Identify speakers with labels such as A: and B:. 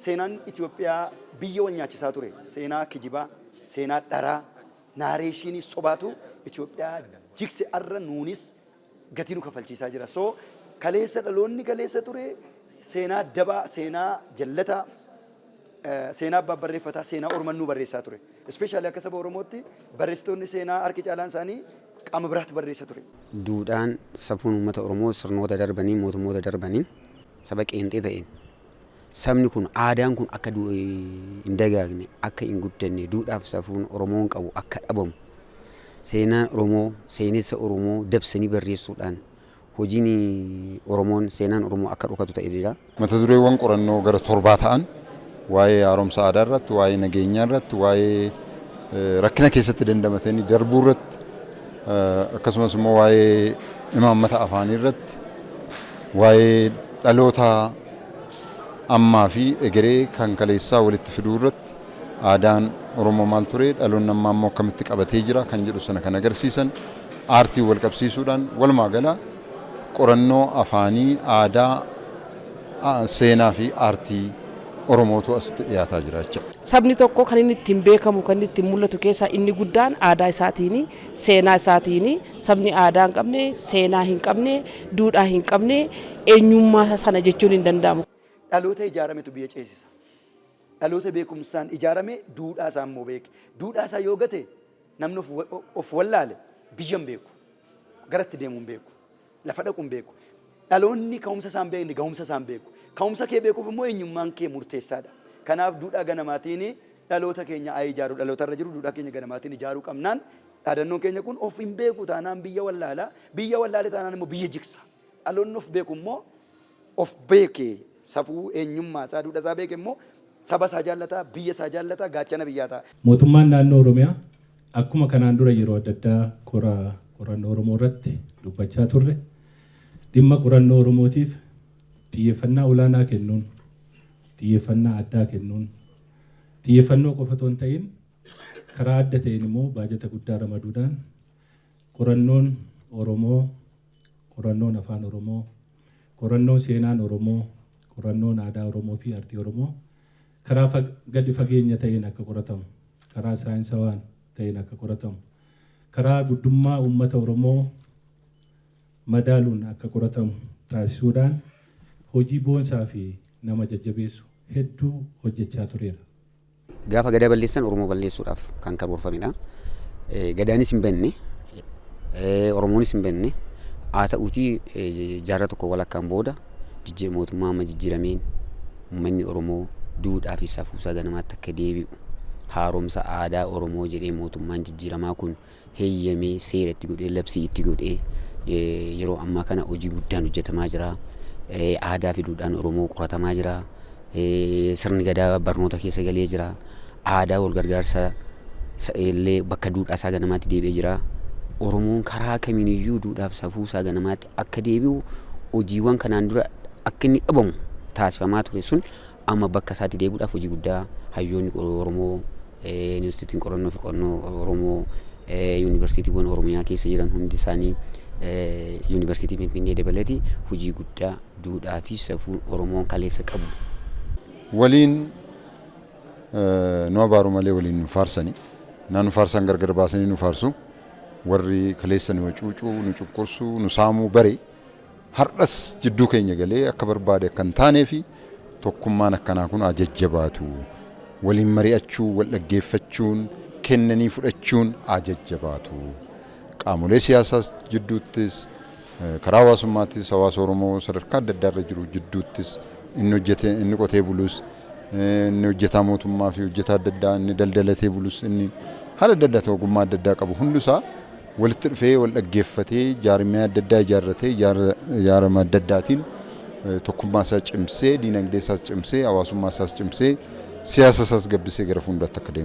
A: Seenaan Itoophiyaa biyya wal nyaachisaa ture. Seenaa kijibaa, seenaa dharaa, narration sobaatu Itoophiyaa jigse. Arra nuunis gatii nu kafalchiisaa jira. So kaleessa dhaloonni kaleessa ture seenaa dabaa, seenaa jallataa, seenaa abbaa barreeffataa, seenaa ormannuu barreessaa ture. Especially akka saba Oromootti barreessitoonni seenaa harki caalaan isaanii qaama biraatti barreessa ture.
B: Duudhaan safuun uummata Oromoo sirnoota darbanii, mootummoota darbaniin, saba qeenxee ta'een, sabni kun, aadaan kun akka hin dagaagne, akka hin guddanne, duudhaaf safuun Oromoon qabu akka dhabamu, seenaan Oromoo, seenessa Oromoo dabsanii barreessuudhaan hojiin Oromoon, seenaan Oromoo akka dhokatu ta'ee jira.
C: Mata dureewwan qorannoo gara 7 ta'an waa'ee haaromsa aadaa irratti, waa'ee nageenyaa irratti, waa'ee rakkina keessatti dandamatanii darbuu irratti, akkasumas immoo waa'ee imaammata afaanii irratti, waa'ee dhaloota ammaa fi egeree kan kaleessaa walitti fiduu irratti, aadaan Oromoo maal ture, dhaloonni ammaa immoo akkamitti qabatee jira kan jedhu sana kan agarsiisan, aartii wal qabsiisuudhaan, walumaa gala qorannoo afaanii, aadaa, seenaa fi aartii Oromootu asitti dhiyaataa jira jechuudha.
D: Sabni tokko kan inni ittiin beekamu, kan inni ittiin mul'atu keessaa inni guddaan aadaa isaatiini, seenaa isaatiini. Sabni aadaa hin qabne, seenaa hin qabne, duudhaa hin qabne, eenyummaa sana jechuun hin danda'amu.
A: Dhaloota ijaarametu biyya ceesisa. Dhaloota beekumsaan ijaarame, duudhaa isaa immoo beeke. Duudhaa isaa yoo gate, namni of wallaale biyya hin beeku. Garatti deemuu hin beeku. Lafa dhaqu hin beeku. Dhaloonni ka'umsa isaa hin beekne gahumsa isaa hin beeku. Ka'umsa kee beekuuf immoo eenyummaan kee murteessaadha. Kanaaf duudhaa ganamaatiin dhaloota keenya haa ijaaru. Dhaloota irra jiru duudhaa keenya ganamaatiin ijaaruu qabnaan, dhaadannoon keenya kun of hin beeku taanaan biyya wallaala. Biyya wallaale taanaan immoo biyya jigsa. Dhaloonni of beeku immoo, of beeke, safuu, eenyummaa isaa, duudhaa isaa beeke immoo saba isaa jaallata, biyya isaa jaallata, gaachana biyyaa ta'a.
E: Mootummaan naannoo Oromiyaa akkuma kanaan dura yeroo adda addaa kora qorannoo Oromoo irratti dubbachaa turre, dhimma qorannoo Oromootiif xiyyeeffannaa olaanaa kennuun, xiyyeeffannaa addaa kennuun, xiyyeeffannoo qofa otoo hin ta'in karaa adda ta'een immoo baajata guddaa ramaduudhaan qorannoon Oromoo, qorannoon afaan Oromoo, qorannoon seenaan Oromoo, qorannoon aadaa Oromoo fi aartii Oromoo karaa gadi fageenya ta'een akka qoratamu, karaa saayinsawaan ta'een akka qoratamu, karaa guddummaa uummata Oromoo madaaluun akka qoratamu taasisuudhaan hojii boonsaa fi nama jajjabeessu hedduu hojjechaa tureera.
B: Gaafa gadaa balleessan Oromoo balleessuudhaaf kan karoorfamedha. Gadaanis hin banne, Oromoonis hin banne. Haa ta'uutii jaarraa tokko walakkaan booda mootummaa amma jijjiirameen uummanni Oromoo duudhaa fi safuusaa ganamaatti akka deebi'u, haaromsa aadaa Oromoo jedhee mootummaan jijjiiramaa kun heeyyamee, seera itti godhee, labsii itti godhee, yeroo ammaa kana hojii guddaan hojjetamaa jira. Aadaa fi duudhaan Oromoo qoratamaa jira. Sirni gadaa barnoota keessa galee jira. Aadaa wal gargaarsa illee bakka duudhaa isaa ganamaatti deebi'ee jira. Oromoon karaa kamiiniyyuu duudhaa fi safuu isaa ganamaatti akka deebi'u, hojiiwwan kanaan dura akka inni dhabamu taasifamaa ture sun amma bakka isaatti deebi'uudhaaf hojii guddaa hayyoonni Oromoo, Inistituutiin Qorannoo fi Qo'annoo Oromoo, yuunivarsiitiiwwan Oromiyaa keessa jiran hundi isaanii, Yuunivarsiitii Finfinnee dabalatee, hojii guddaa duudhaa fi safuun Oromoon kaleessa qabu.
C: Waliin nu abaaru malee waliin nu faarsani. Naa nu faarsan gargar baasanii nu faarsu. Warri kaleessa nu hacuucuu, nu cunqursuu, nu saamuu bare har'as jidduu keenya galee akka barbaade akka hin taanee fi tokkummaan akkanaa kun haa jajjabaatu. Waliin mari'achuu, wal dhaggeeffachuun, kennanii fudhachuun haa jajjabaatu. Qaamolee siyaasaa jidduuttis, karaa hawaasummaattis, hawaasa Oromoo sadarkaa adda addaa irra jiru jidduuttis, inni hojjete, inni qotee bulus, inni hojjetaa mootummaa fi hojjetaa adda addaa, inni daldalatee bulus, inni haala adda addaa ogummaa adda addaa qabu hundusaa walitti dhufee wal dhaggeeffatee, jaarmiyaa adda addaa ijaarratee, ijaarama adda addaatiin tokkummaa isaa cimsee, diinagdee isaas cimsee, hawaasummaa isaas cimsee, siyaasa isaas gabbisee gara fuulduraatti akka deemu.